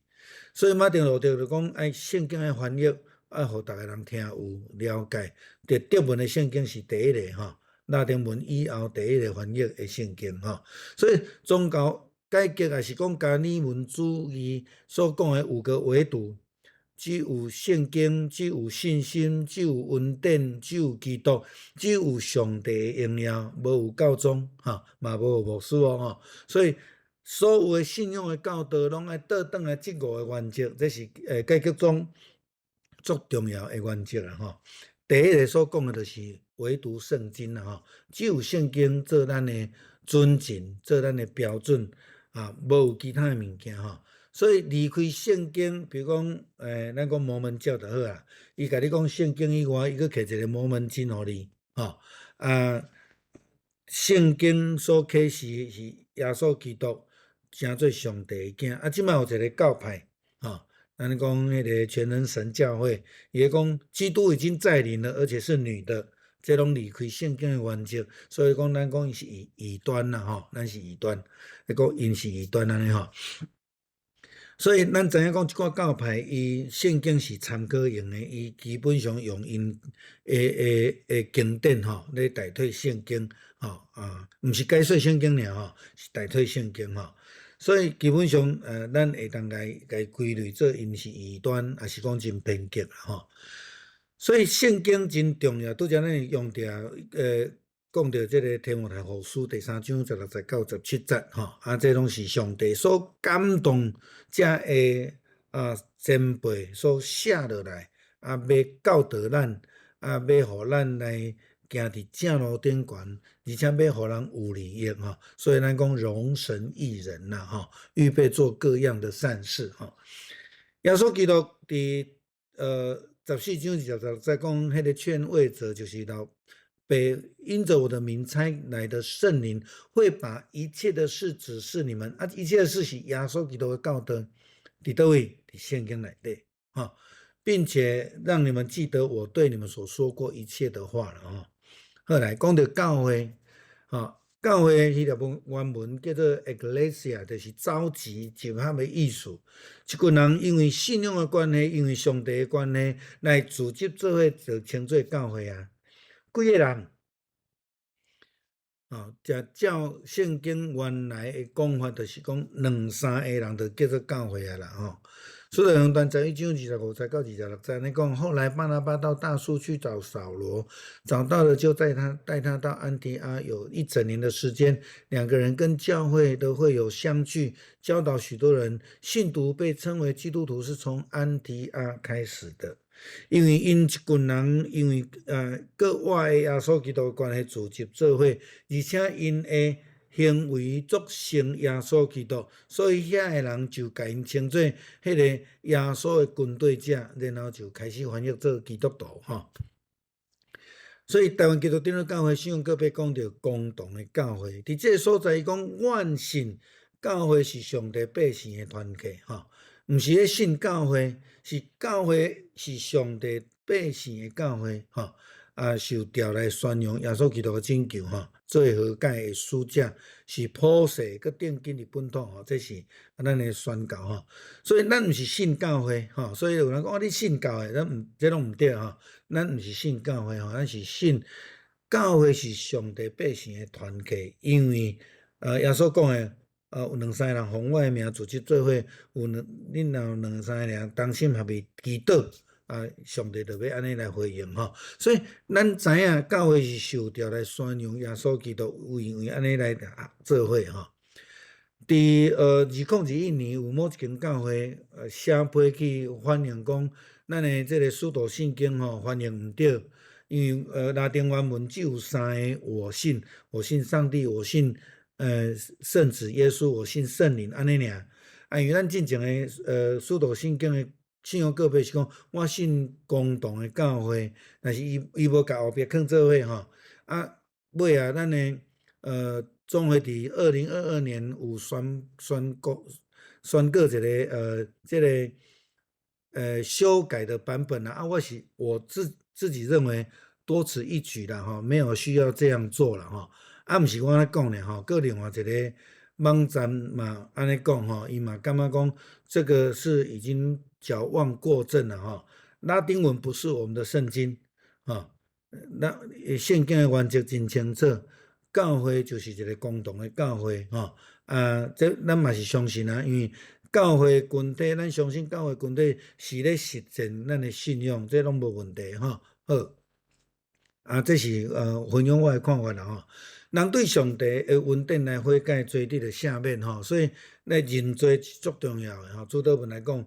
所以馬丁路德就講，愛聖經的翻譯愛予逐个人聽有了解。佇德文的聖經是第一个吼，拉丁文以後第一个翻譯的聖經吼。所以宗教改革也是講加爾文主義所講的五個維度，只有聖經，只有信心，只有恩典，只有基督，只有上帝的榮耀，無有教宗，吼，嘛無有牧師哦，吼。所以所有的信仰的教導，攏愛倒轉來這五個原則，這是改革宗足重要的原則啦，吼。第一个所講的就是唯獨聖經啦，吼，只有聖經做咱的準繩，做咱的標準，啊，無有其他的物件吼。所以離開聖經，比如講，咱講摩門教就好啊，伊共你講聖經以外，伊閣摕一个摩門經予你，吼，啊，聖經所啟示是耶穌基督成做上帝的囝，啊，這擺有一个教派，吼，咱講彼个全能神教會，伊講基督已經再臨了，而且是女的，這攏離開聖經的原則，所以講咱講伊是異端啦，吼，咱是異端，彼個𪜶是異端按呢吼。所以咱知影講，這寡教派伊聖經是參考用的，伊基本上用𪜶的經典吼來代替聖經吼啊，毋是解說聖經爾吼，是代替聖經吼。所以基本上，咱會當共歸類做𪜶是異端，抑是講真偏激吼。所以聖經真重要，拄才咱用著講著這个提摩太後書第三章十六節到十七節吼，啊，這攏是上帝所感動遮个前輩所寫落來，啊，欲教導咱，啊，欲予咱來行佇正路頂懸，而且欲予人有利益吼。所以咱講榮神益人啦吼，預備做各樣的善事吼。耶穌基督佇14章20節在講彼个勸慰者，就是老爸因著我的名差來的聖靈，會把一切的事指示你們。啊，一切的事是耶穌基督的教導，佇佗位？佇聖經內底，吼，並且讓你們記得我對你們所說過一切的話了，吼。好來講著教會，吼，教會彼個原文叫做 Ecclesia，就是召集集合的意思。一群人因為信仰的關係，因為上帝的關係，來組織做伙，就稱做教會啊。幾个人？哦，就照聖經原來的講法，就是講兩三個人就叫做教會啊啦，吼。使徒行傳11章25節到26節，你講後來巴拿巴到大數去找掃羅，找到了就帶他到安提阿，有一整年的時間，兩個人跟教會的會友相聚，教導許多人。信徒被稱為基督徒，是從安提阿開始的。因為𪜶一群人，因為閣活的耶穌基督的關係組織做伙，而且𪜶的行為足像耶穌基督，所以遐个人就共𪜶稱做彼个耶穌的跟隨者，然後就開始翻譯做基督徒吼。所以台灣基督長老教會信仰告白講著共同的教會，佇這个所在伊講，願信教會是上帝百姓的團體吼，毋是咧信教會，是教會是上帝百姓的教會吼，啊，受召來宣揚耶穌基督的拯救吼，做和解的使者，是普世閣奠基佇本土吼，這是咱的宣告吼。所以咱毋是信教會吼，所以有人講哦，你信教的，咱毋，這攏毋對吼。咱毋是信教會吼，咱是信教會是上帝百姓的團體，因為耶穌講的，有兩三個人奉我的名組織做伙，有兩，恁若有兩三個人同心合意祈禱，啊，上帝就欲按呢來回應吼。所以咱知影教會是受召來宣揚耶穌基督，為為按呢來做伙吼。佇2021年有某一間教會寫批去反映講，咱的這个使徒信經吼翻譯毋對，因為拉丁原文只有三个我信，我信上帝，我信。聖子耶穌，我信聖靈，按呢爾。啊，因為咱進前的使徒信經的信仰告白是講，我信共同的教會，但是伊無共後壁囥做伙吼。啊，尾仔咱的總會佇2022年有宣告一个這个修改的版本啦。啊，我是我自己認為多此一舉啦吼，沒有需要這樣做啦吼。啊，毋是我按呢講咧吼，閣另外一个網站嘛按呢講吼，伊嘛感覺講這個是已經矯枉過正了吼。拉丁文不是我們的聖經，吼，那聖經的原則真清楚，教會就是一个共同的教會吼。啊，這咱嘛是相信啊，因為教會群體，咱相信教會群體是咧實踐咱的信仰，這攏無問題吼。好，啊，這是分享我的看法啦吼。人對上帝的恩典來悔改，罪得著赦免吼，所以咧認罪是足重要的吼。主禱文來講，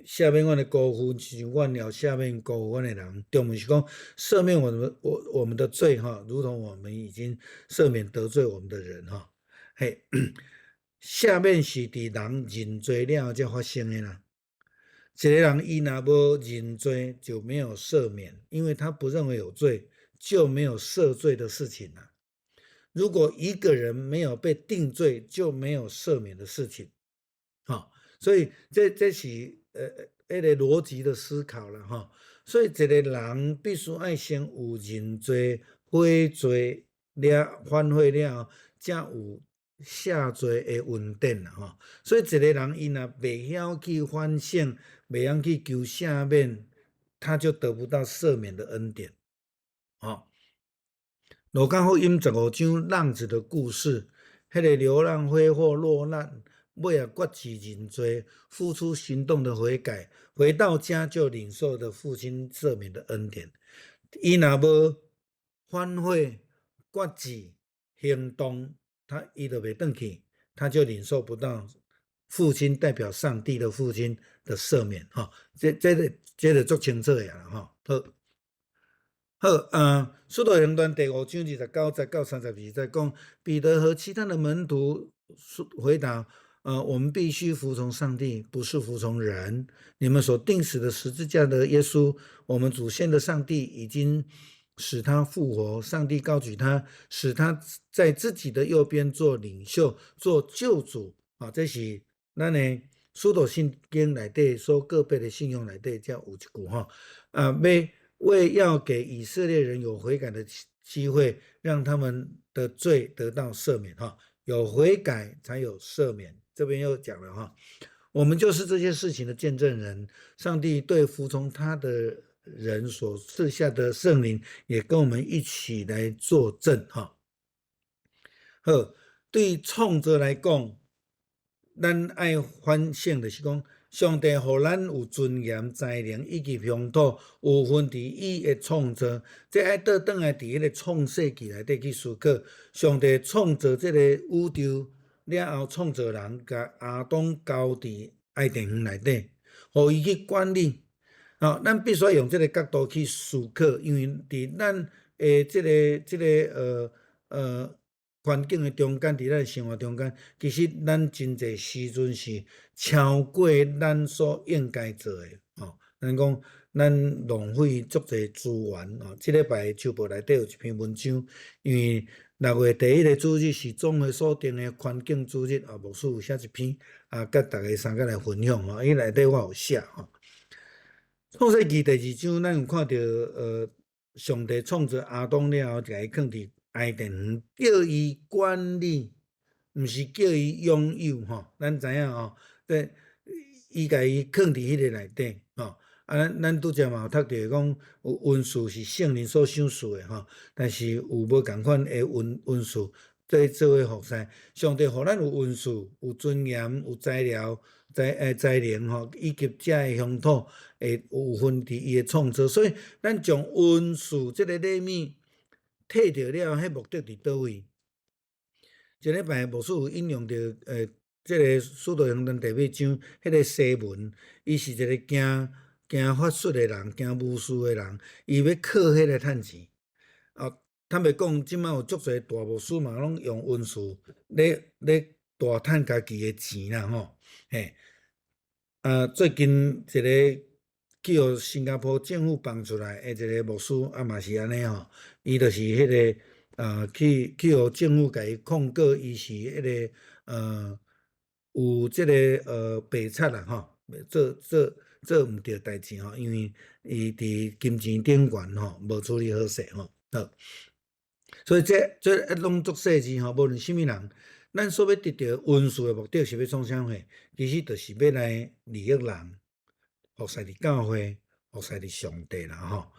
赦免阮的過犯，親像阮也赦免過犯阮的人。中文是講赦免我們的罪哈，如同我們已經赦免得罪我們的人哈。嘿，赦免是佇人認罪了後才發生的啦。一个人伊若無認罪，就沒有赦免，因為他不認為有罪，就沒有赦罪的事情啦。如果一個人沒有被定罪，就沒有赦免的事情，吼，所以這是彼个邏輯的思考啦，吼。所以一個人必須愛先有認罪、悔罪了、反悔了後，才有赦罪的恩典啦，吼。所以一個人伊若袂曉去反省，袂曉去求赦免，他就得不到赦免的恩典，吼。路加福音15章浪子的故事，彼个流浪揮霍落難，尾仔決志認罪，付出行動的悔改，回到家就領受的父親赦免的恩典。伊若無反悔、決志、行動，伊就袂轉去，他就領受不到父親代表上帝的父親的赦免。吼，這個足清楚的啦，吼。好。好，使徒行傳第五章29節到32節講，彼得和其他的門徒回答：我們必須服從上帝，不是服從人。你們所釘死的十字架的耶穌，我們祖先的上帝已經使他復活，上帝高舉他，使他在自己的右邊做領袖，做救主。啊，這是咱的使徒信經內底所告白的信仰內底，才有一句吼，啊，欲為要給以色列人有悔改的機會，讓他們的罪得到赦免。哈，有悔改才有赦免。這邊又講了哈，我們就是這些事情的見證人。上帝對服從他的人所賜下的聖靈，也跟我們一起來作證。哈，好，對創造來講，咱愛反省的是講，上帝予咱有尊嚴、才能以及鄉土，有份佇伊的創造。這愛倒轉來佇彼个創世記內底去思考，上帝創造這个宇宙了後，創造人，共亞當交佇伊甸園內底，予伊去管理。吼，咱必須用這个角度去思考，因為佇咱的這个環境的中間，佇咱的生活中間，其實咱真濟時陣是超過咱所應該做的，吼。咱講咱浪費足濟資源，吼。這禮拜週報內底有一篇文章，因為6月第一個主日是總會所定的環境主日，啊，牧師有寫一篇，啊，佮大家相共來分享，吼。伊內底我有寫，吼。創世記第二章，咱有看著，上帝創造亞當了後，共伊囥佇伊甸園，叫伊管理，毋是叫伊擁有吼。咱知影吼，這伊共伊囥佇彼个內底吼。啊，咱拄才嘛有讀著講，有恩賜是聖靈所賞賜的吼，但是有無仝款的恩賜，這做伙服侍。上帝予咱有恩賜、有尊嚴、有才療、才能吼，以及遮的鄉土會有份佇伊的創造，所以咱將恩賜這个禮物提著了，彼目的佇佗位？前禮拜牧師有引用著，這个使徒行傳第八章，彼个西門，伊是一个行法術的人，行巫術的人，伊欲靠彼个趁錢。啊，坦白講，這擺有足濟大牧師嘛，攏用恩賜咧咧大趁家己的錢啦吼，嘿。啊，最近一个去予新加坡政府放出來的一個牧師，啊嘛是按呢吼，伊就是彼个去去予政府共伊控告，伊是彼个有這个白賊啦吼，做做做毋對代誌吼，因為伊佇金錢頂懸吼無處理好勢吼，好。所以這這攏足細緻吼，無論啥物人，咱所欲得著恩賜的目的是欲創啥貨？其實就是欲來利益人，服侍佇教會，服侍佇上帝啦吼。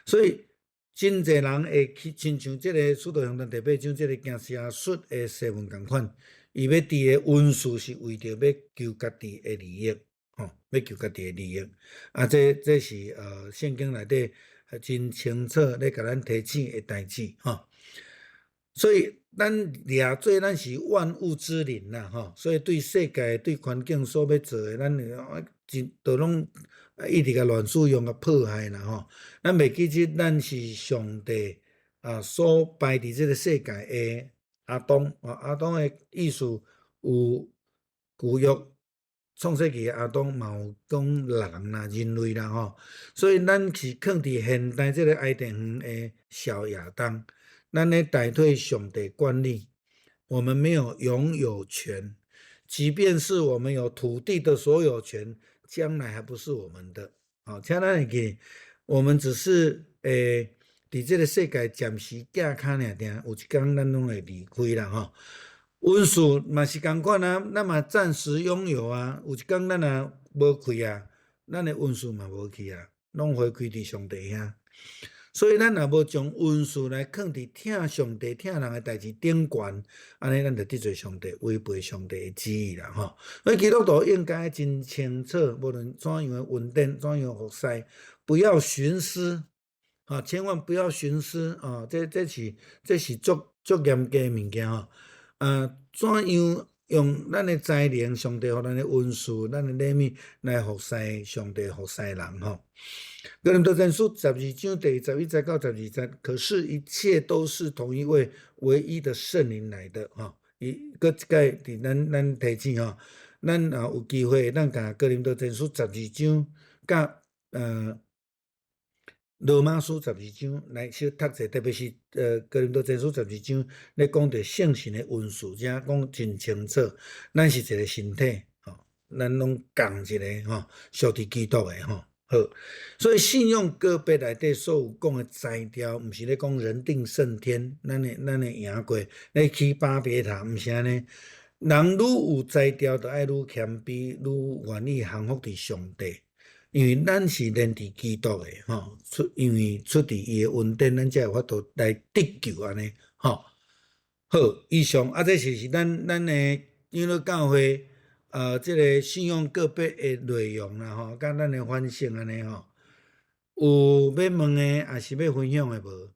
所以真濟人會去親像這个使徒行傳第八章這个行邪術的西門仝款，伊欲得的恩賜是為著欲求家己的利益，吼，欲求家己的利益。啊，這這是聖經內底真清楚咧共咱提醒的代誌，吼。所以咱掠做咱是萬物之靈啦，吼，所以對世界、對環境所欲做的，咱真都攏一直共亂使用、共破壞啦，吼。咱袂記得咱是上帝啊所擺佇這个世界的亞當，啊，亞當的意思有舊約創世紀的亞當嘛有講人啦、人類啦，吼。所以咱是囥佇現代這个伊甸園的小亞當。咱咧代替上帝管理，我們沒有擁有權，即便是我們有土地的所有權，將來還不是我們的。好，請咱會記，我們只是欸，佇這个世界暫時寄跤爾定，有一工咱攏會離開啦吼。恩賜嘛是仝款啊，咱嘛暫時擁有啊，有一工咱若無去啊，咱的恩賜嘛無去啊，攏回歸佇上帝遐。所以咱若無將恩賜來囥佇疼上帝、疼人的代誌頂懸，按呢咱就得罪上帝，違背上帝的旨意啦吼。所以基督徒應該真清楚，無論怎樣的恩典、怎樣服侍，不要徇私，啊，千萬不要徇私啊！這這是這是足足嚴格的物件吼。啊，怎樣用咱的才能，上帝予咱的恩賜、咱的禮物來服侍上帝、服侍人吼。哥林多前書十二章第十一節到十二節，可是，一切都是同一位唯一的聖靈來的吼。伊閣一擺佇咱咱提醒吼，咱若有機會，咱共哥林多前書十二章佮羅馬書十二章來小讀者，特別是哥林多前書十二章咧講著聖神的恩賜，遮講真清楚。咱是一个身體，吼，咱攏仝一个吼，屬佇基督的吼。好，所以信仰個別內底所有講的才調，毋是咧講人定勝天，咱會咱會贏過，咧起巴別塔，毋是按呢。人愈有才調，就愛愈謙卑，愈願意降服佇上帝，因為咱是連佇基督的吼，出因為出佇伊的恩典，咱才有法度來得救按呢吼。好，以上啊，這是是咱咱的長老教會。這个信仰個別的內容啦吼，佮咱的反省按呢吼，有欲問的，抑是欲分享的無？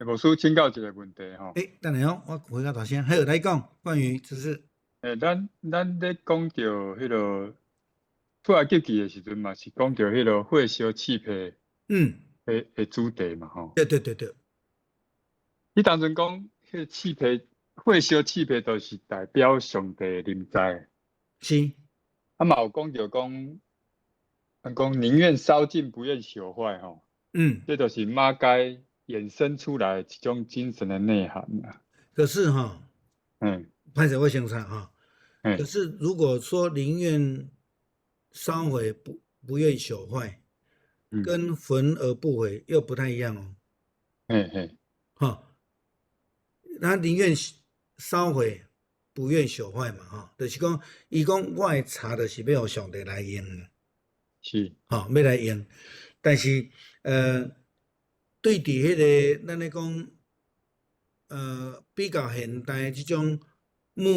牧師請教一个問題吼。欸，等下哦，我回較大聲。好，來講關於就是。欸，咱咱咧講著彼个出埃及記的時陣嘛，是講著彼个火燒刺皮，的的主題嘛吼。對對對對。彼當陣講，彼个刺皮火燒刺皮，就是代表上帝臨在。是。啊嘛有講著講，人講寧願燒盡，不願朽壞吼。這就是馬該衍生出來一種精神的內涵啊。可是哈，歹勢我先插哈。可是如果說寧願燒毀不不願朽壞，跟焚而不毀又不太一樣哦。哈，他寧願燒毀，不願朽壞嘛，哈，就是講，伊講我的柴就是欲予上帝來用，吼，欲來用，但是，對佇彼个咱咧講，比較現代這種牧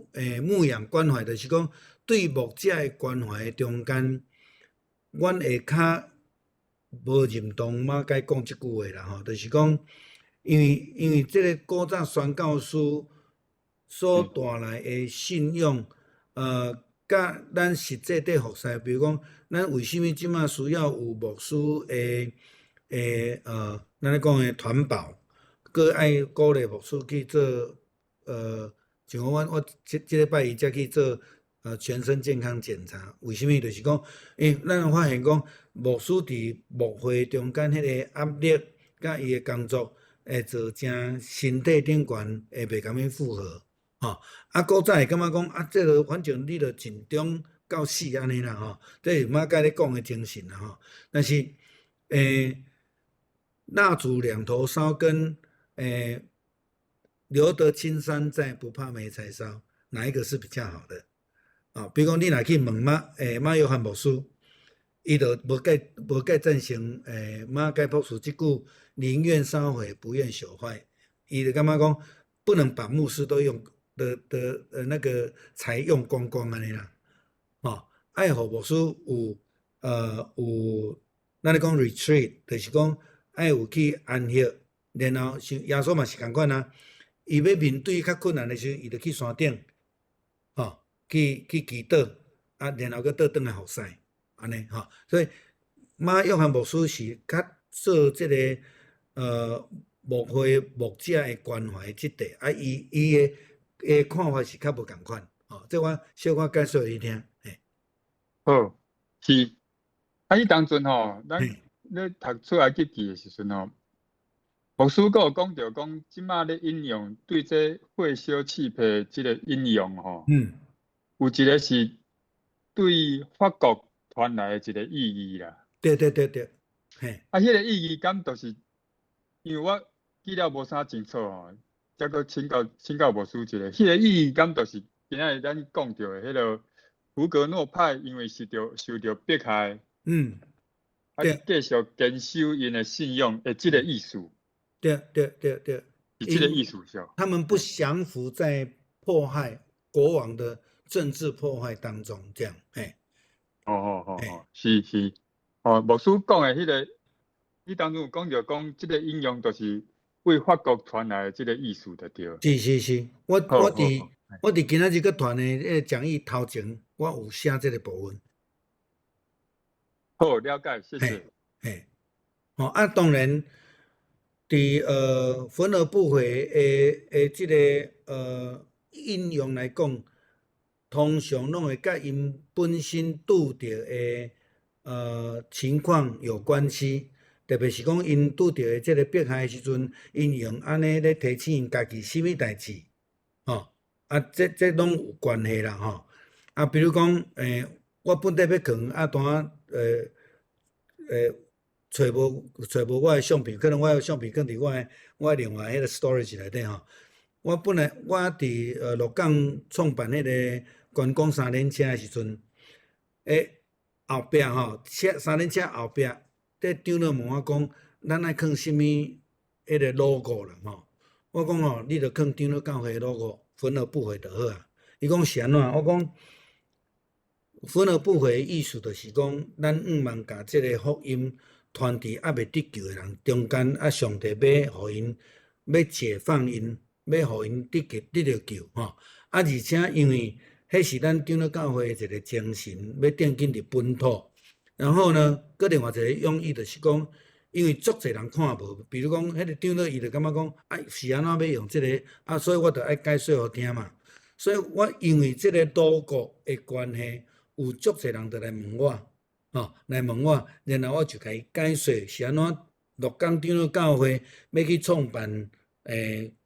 牧養關懷，就是講對牧者的關懷的中間，阮會較無認同馬該講這句話啦吼，就是講，因為因為這个古早宣教師所帶來的信仰，佮咱實際佇服侍，比如講，咱為啥物這馬需要有牧師的，咱咧講的團保，閣愛鼓勵牧師去做，像我這禮拜一才去做全身健康檢查，為啥物？就是講，因為咱有發現講，牧師佇牧會中間彼个壓力，佮伊的工作會造成身體頂懸會袂共伊負荷，吼。啊，古早會感覺講，啊，這个反正你著盡忠到死按呢啦，吼，這是馬偕咧講的精神啦，吼。但是，蠟燭兩頭燒跟留得青山在，不怕沒柴燒，哪一個是比較好的？啊，比如講你若去問馬約翰牧師，伊就無蓋贊成馬偕博士這句寧願燒毀，不願朽壞。伊就感覺講，不能把牧師都用的那個財用光光按呢啦，吼，愛予牧師有，咱咧講 retreat，就是講愛有去安息，然後像耶穌嘛是仝款啊，伊欲面對較困難的時陣，伊就去山頂，吼，去祈禱，啊，然後閣倒轉來服侍，按呢吼。所以馬約翰牧師是較做這個牧會牧者的關懷這塊，啊，伊的看法是較無仝款，吼，這我小可解說予你聽，嘿。好，是，啊，彼當陣吼，咱咧讀出埃及記的時陣吼，牧師閣有講著講，這馬咧引用對這火燒刺皮這个引用吼，有一个是對法國傳來的一个意義啦。對對對對，嘿。啊，彼个意義敢就是，因為我記了無啥清楚吼，才閣請教牧師一下，彼个意義敢就是今仔日咱講著的彼个胡格諾派，因為受著迫害，啊，繼續堅守𪜶的信仰的這个意思。對對對對，是這个意思是。他們不降服在迫害國王的政治破壞當中，這樣，嘿。哦，是是，哦，牧師講的彼个，你當初有講著講，這个引用就是為法國傳來的這个意思就對。是是是，我佇今仔日閣傳的彼个講義頭前，我有寫這个部分。好，了解，謝謝。嘿，哦啊，當然，佇焚而不毀的這个應用來講，通常攏會佮𪜶本身拄著的情況有關係，特別是講𪜶拄著的這个迫害的時陣，𪜶用按呢咧提醒𪜶家己啥物代誌，吼，啊，這攏有關係啦，吼。啊，比如講，我本底欲囥，啊，當仔揣無我的相片，可能我的相片囥佇我的另外彼个 storage 內底吼。我本來我佇鹿港創辦彼个觀光三輪車的時陣，後壁吼，車三輪車後壁，佇長老問我講，咱愛囥啥物彼个 logo 啦吼？我講吼，你著囥長老教會的 logo，焚而不毀就好啊。伊講是按怎？我講焚而不毀的意思就是講，咱向望共這个福音傳佇猶未得救的人中間，啊，上帝欲予𪜶，欲解放𪜶，欲予𪜶得著救吼。啊，而且因為彼是咱長老教會的一个精神，欲奠根佇本土。然後呢，閣另外一个用意就是講，因為足濟人看無，比如講，彼个長老伊就感覺講，啊，是按怎欲用這个，啊，所以我就愛解說予聽嘛。所以我因為這个 logo 的關係，有足濟人就來問我，吼，來問我，然後我就共伊解說是按怎鹿港長老教會欲去創辦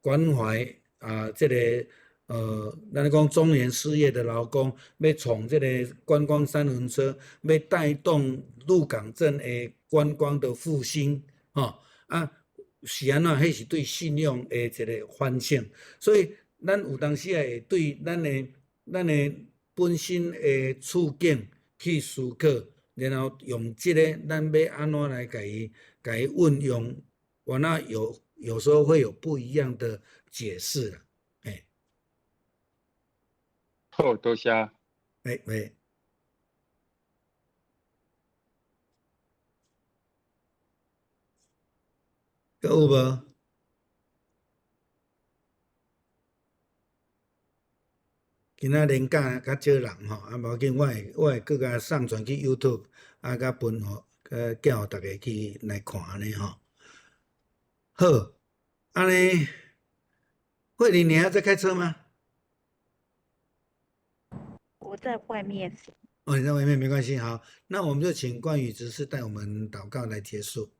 關懷啊，這个咱咧講中年失業的勞工，欲創這个觀光三輪車，欲帶動鹿港鎮的觀光的復興，吼，啊，是按怎？彼是對信仰的一个反省。所以，咱有當時會對咱的本身的處境去思考，然後用這个咱欲按怎來共伊運用，原來有時候會有不一樣的解釋啦，嘿。好，多謝。欸欸。閣有無？今仔連假較少人吼，啊，無要緊，我會閣共上傳去 YouTube，啊，佮分予，叫予逐家去來看按呢吼。好，按呢，慧玲，你還在開車嗎？我在外面。哦，你在外面沒關係，好，那我們就請冠宇執事帶我們禱告來結束。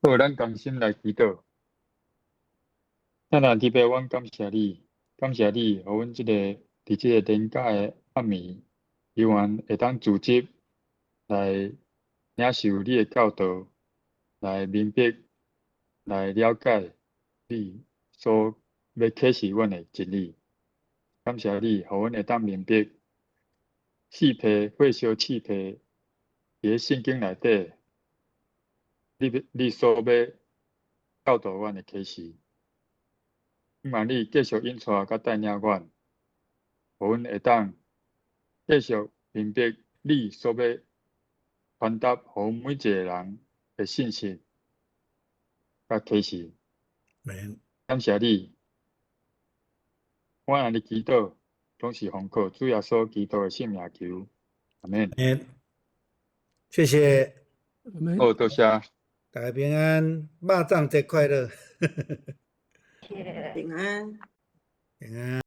好，咱同心來祈禱。親愛的天父，阮感謝你，感謝你，予阮這個佇這個連假的暗暝，猶原會當組織來領受你的教導，來明白，來了解你所欲啟示阮的真理。感謝你，予阮會當明白四批火燒四批佇咧聖經內底，你所欲教導阮的啟示。希望你繼續引帶佮帶領阮，予阮會當繼續明白你所欲傳達予每一個人的信息佮啟示。感謝你，我按呢祈禱，攏是奉靠主耶穌基督的聖名求，阿們。謝謝。好，多謝。大家平安，肉粽節快樂。謝謝。平安。平安。